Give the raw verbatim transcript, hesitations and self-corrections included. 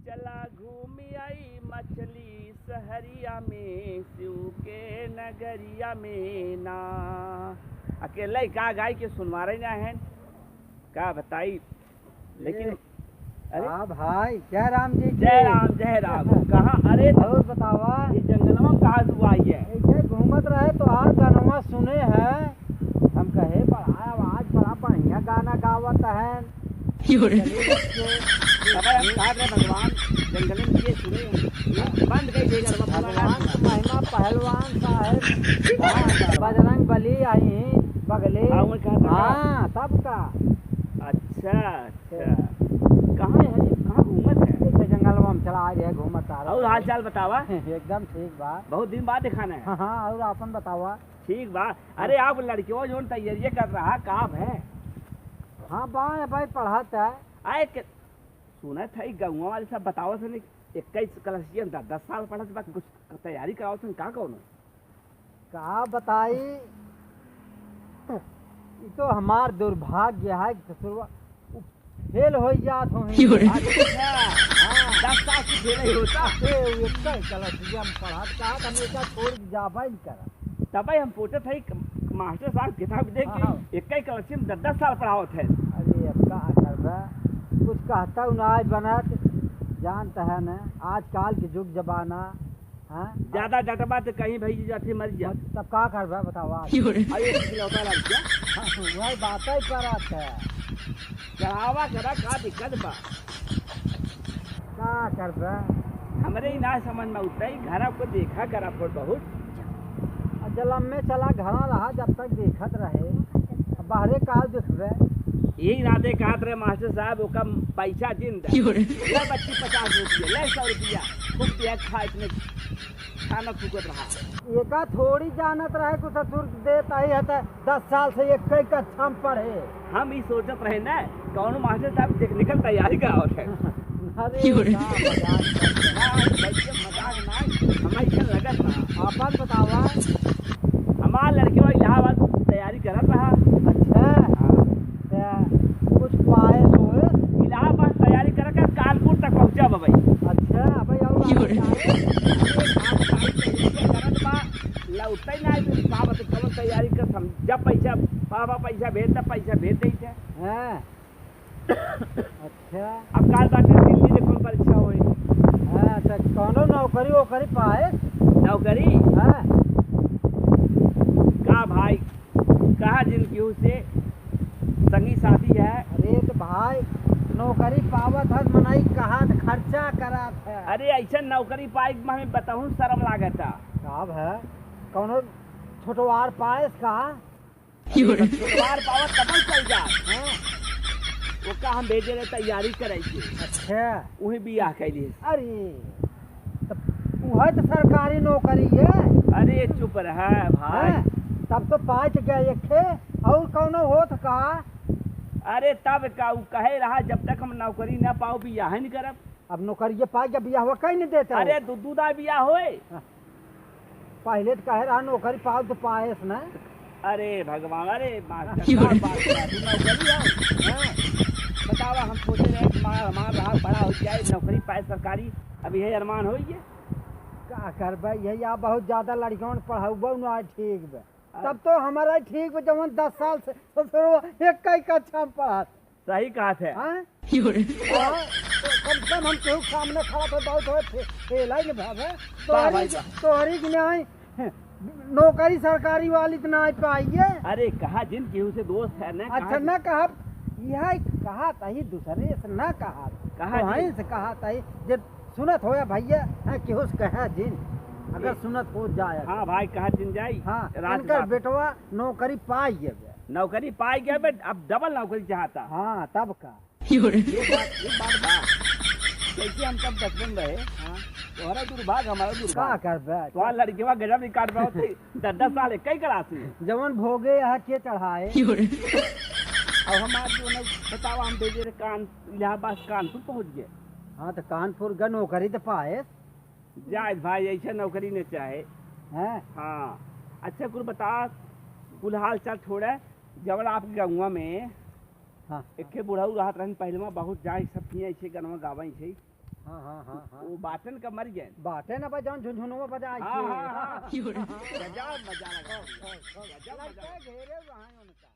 चला घूमी आई मछली सहरिया में, शिव के नगरिया में ना। अकेले का गाई के सुनवारे ना है, का बताई, लेकिन ए, अरे? हाँ भाई, जय राम जी की। जय राम, जय राम। कहाँ, अरे, और बतावा? ये जंगलवा में कहाँ से आई है? ऐसे घूमत रहे तो आप गानवा सुने हैं, हम कहे, "बड़ा आवाज, बड़ा बढ़िया गाना गावत है।" अबे हम कहा रहे भगवान, जंगल में ये सुने, बंद कर देगा, अब भगवान की महिमा पहलवान साहब, बजरंग बली आई बगले। हाँ, वो कहा था। हाँ, तब का। अच्छा, अच्छा। कहाँ है जी? कहाँ घूमत है? ये जंगलवा में चला आ रहे, घूमत आ रहे। और हाल चाल बतावा? एकदम ठीक बा। बहुत दिन बाद दिखाना है। हाँ, हाँ, और आपन बतावा? ठीक बा। अरे, आप लड़कियों जोन तैयारियाँ कर रहा, का है? हाँ बा, ए भाई, पढ़त है। आए के, सुनत है, गौवा वाले सब बतावत है, इक्कीस क्लासिया में दस, दस साल पढ़त बा, कुछ तैयारी करावत है, का कौनो? का बताई, ई तो हमार दुर्भाग्य है कि ससुरवा, उ फेल हो जात हो। अच्छा, हाँ। दस साल से फेल ही होता। ए, उ इक्कीस क्लासिया में पढ़त, कहा था, हम एका छोड़ के जाबे नहीं करा। तबे हम सोचत है कि मास्टर साहब किताब देख के हाँ, हाँ। इक्कीस क्लासिया में दस, दस साल पढ़ावत है। अरे, अब का करबे, कुछ कहता हूँ ना आज बनत, जानता है ना, आजकल के जुग जमाना, हाँ? ज्यादा डटबा तो कहीं भई जाते मर जा। तब का करबे बतावा? अरे, एक इकलौता लड़का। हाँ, वही बात ही करत है। चढ़ावा करा, का दिक्कत बा? का करबे? हमरे ही ना समझ में उतई, घरा को देखा करा थोड़ बहुत। आ जलम में चला घरा रहा, जब तक देखत रहे, अब बाहरे का देखबे? यही नाते कहत रहे मास्टर साहब, ओका पैसा जिन दे। या बच्ची पचास रुपया, ले सौ रुपया, खूब दिया खाए अपने खाना फूकत रहा। एका थोड़ी जानत रहे कुछ ससुर देत आई है त दस साल से एक ही कक्षा में पढ़े। हम ई सोचत रहे ना, कौनो मास्टर साहब टेक्निकल तैयारी करावत है। अरे, का मजाक करत है। ना, भैया, मजाक ना, हमरा ऐसा लगत बा। आपन बतावा। हमार लड़के इलाहाबाद तैयारी करत रहा। अच्छा। हाँ। त कुछ पाए सोए? इलाहाबाद तैयारी करके कानपुर तक पहुँचा बा भाई। अच्छा, भाई, और आगे? लौटते ना है, तो का बात, कौन तैयारी कर, हम जब पैसा, पापा पैसा भेज दे, पैसा भेज देते। हाँ। अच्छा। अब काल बाटे दिल्ली में कौन परीक्षा होई? हाँ, तो कौनो नौकरी वोकरी पाए? नौकरी? हाँ। का भाई, कहा जिन केहू से संगी साथी है। अरे तो भाई, नौकरी पावत है, मनई कहा तो खर्चा करत है। अरे ऐसा नौकरी पाए के हमें बताऊँ शर्म लागत है। का है? कौनो छोटवार पाएस का? अरे, बस छोटवार पावत तब चल जा। हाँ। ओका हम भेजे रहे तैयारी करे के। अच्छा। वही बियाह कैली। अरे, तब वह तो सरकारी नौकरी है। अरे, चुप रहा भाई। हाँ, तब तो पाँच गया एक थे, और कौनो होत का? अरे, तब का, उ कहे रहा, "जब तक हम नौकरी ना पाओ, बियाह नहीं करब।" अब नौकरिये पाइ गया, बियाहवा कहीं नहीं देता हो। अरे, दू, दू दाई बियाह होए। हाँ। पहिले तो कहे रहा, "नौकरी पाओ तो पाएस ना।" अरे भगवान, अरे मास्टर साहब, बात बा, तू नौकरी हो? हाँ? बतावा, हम सोचे रहे कि हमार, हमार रहा, बड़ा हो जाए, नौकरी पाए सरकारी, अब यही अरमान होई है। का करबे, यही आप बहुत ज्यादा लड़िकन पढ़ाउबो ना, ठीक बे। हाँ। तब तो हमारा ठीक बे, जवन दस साल से ससुरो एक ही कक्षा में पढ़त। सही कहत है। हाँ? हाँ, तो कम से कम हम केहू के सामने खड़ा तो बहुत हो, फे-, फेल है ना भावे। वाह तोहरी भाई, के, वाह। तोहरी के नहीं, नौकरी सरकारी वाली तो ना पाइए। अरे, कहा जिन केहू से दोस्त है ना, अच्छा, कहा ना जिन। कहा, यह कहा तही दूसरे से ना कहा। कहा तो जिन। हई से कहा तही, जे सुनत होया भैया, हाँ, केहू से कहा जिन, अगर ए, सुनत हो जाए। हाँ भाई, कहा जिन जाई। हाँ, रात इनकर रात। बेटवा नौकरी पाई गए। नौकरी पाई गए बे, अब डबल नौकरी चाहता। हाँ, तब का। ये बात, ये बात बा। जैसे हम सब बचपन रहे, हाँ। तोहरा दुर्भाग्य, हमारा दुर्भाग्य। का करबे? तोहार लड़किवा गजब ही काट रहा होते, दस दस साल एक ही क्लास में। जवन भोगे यहाँ के चढ़ाए। अब हमार जो न बतावा, हम भेजे रहे कान, इलाहाबाद कानपुर पहुँच गए। हाँ, तो कानपुर गए, नौकरी तो पाए। जाए भाई, ऐसे नौकरी न चाहे। हैं? हाँ। अच्छा, कुल बता, कुल हाल चाल छोड़े, जवन आपके गौवा में हाँ। एक ठे बुढ़ऊ रहत रहन, पहले में बहुत जाए, सब किए ऐसे गनवा गावे ऐसे। हाँ, हाँ, हाँ, हाँ। वो बाटन का मर गए। बाटे ना भाई, जौन झुनझुनवा बजाई हाँ, के। हाँ, हाँ। गजब मजा लगा। गजब मजा लगा। घेरे रहा है उनका।